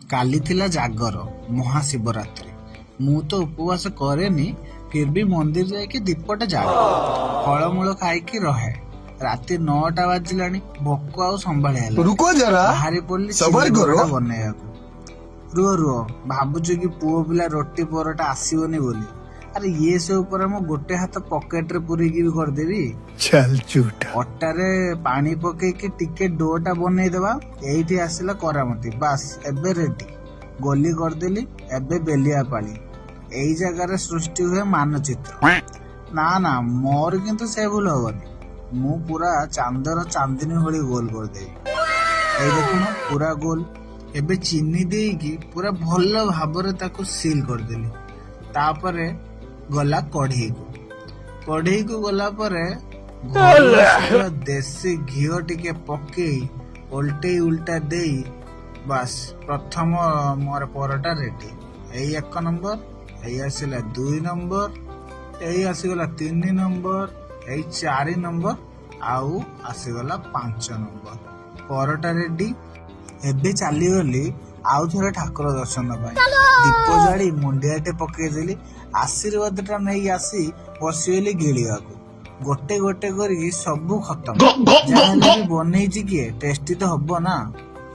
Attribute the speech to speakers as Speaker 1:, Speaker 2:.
Speaker 1: କାଲି ଥିଲା ଜାଗର, ମହାଶିବରାତ୍ରି। ମୁଁ ତ ଉପବାସ କରେନି, ଫିର ବି ମନ୍ଦିର ଯାଇକି ଦୀପଟା ଜାଳେ, ଫଳମୂଳ ଖାଇକି ରହେ। ରାତି 9ଟା ବାଜିଲାଣି, ଭୋକ ଆଉ ସମ୍ଭାଳି ହେଲା
Speaker 2: रुको जरा,
Speaker 1: ବାହାରି ପଡିଲି
Speaker 2: सबर
Speaker 1: ଚିଲି
Speaker 2: करो।
Speaker 1: ପରଟା ବନେଇବାକୁ। ରୁହ ରୁହ, ଭାବୁଛୁ କି ପୁଅ ପିଲା ରୋଟି ପରଟା ଆସିବନି ବୋଲି? ଆରେ, ଇଏ ସେ ଉପରେ ମୁଁ ଗୋଟେ ହାତ ପକେଟରେ ପୁରେଇକି ବି କରିଦେବି।
Speaker 2: चल झूठा।
Speaker 1: ଅଟାରେ ପାଣି ପକେଇକି ଟିକେ do ଟା ବନେଇଦବା। ଏଇଠି ଆସିଲା କରାମତି। ବାସ୍, ଏବେ ରେଡି। ଗୋଲି କରିଦେଲି, ଏବେ ବେଲିଆ ପାଳି। ଏଇ ଜାଗାରେ ସୃଷ୍ଟି ହୁଏ ମାନଚିତ୍ର। ନା ନା, ମୋର କିନ୍ତୁ ସେ ଭୁଲ ହବନି। ମୁଁ ପୁରା ଚାନ୍ଦର ଚାନ୍ଦିନୀ ଭଳି ଗୋଲ କରିଦେବି। ଏଇ ଦେଖୁନ, ପୁରା ଗୋଲ। ଏବେ ଚିନି ଦେଇକି ପୁରା ଭଲ ଭାବରେ ତାକୁ ସିଲ୍ କରିଦେଲି। ତାପରେ ଗଲା କଢେଇକୁ। କଢେଇକୁ ଗଲା ପରେ ଘରୁ ଆସିଥିବା ଦେଶୀ ଘିଅ ଟିକେ ପକେଇ ଓଲଟେଇ ଉଲ୍ଟା ଦେଇ, ବାସ୍, ପ୍ରଥମ ମୋର ପରଟା ରେଡି। ଏଇ 1 ନମ୍ବର, ଏଇ ଆସିଲା 2 ନମ୍ବର, ଏଇ ଆସିଗଲା 3 ନମ୍ବର, ଏଇ 4 ନମ୍ବର, ଆଉ ଆସିଗଲା 5 ନମ୍ବର ପରଟା ରେଡି। ଏବେ ଚାଲିଗଲି ଆଉ ଥରେ ଠାକୁର ଦର୍ଶନ ପାଇଁ। ଦୀପ ଜାଳି ମୁଣ୍ଡିଆଟେ ପକେଇଦେଲି, ଆଶୀର୍ବାଦ ଟା ନେଇ ଆସି ବସିଗଲି ଗିଳିବାକୁ। ଗୋଟେ ଗୋଟେ କରିକି ସବୁ ଖତମ। ଯାହାହେଲେ ବି ବନେଇଛି କିଏ, ଟେଷ୍ଟି ତ ହବ ନା।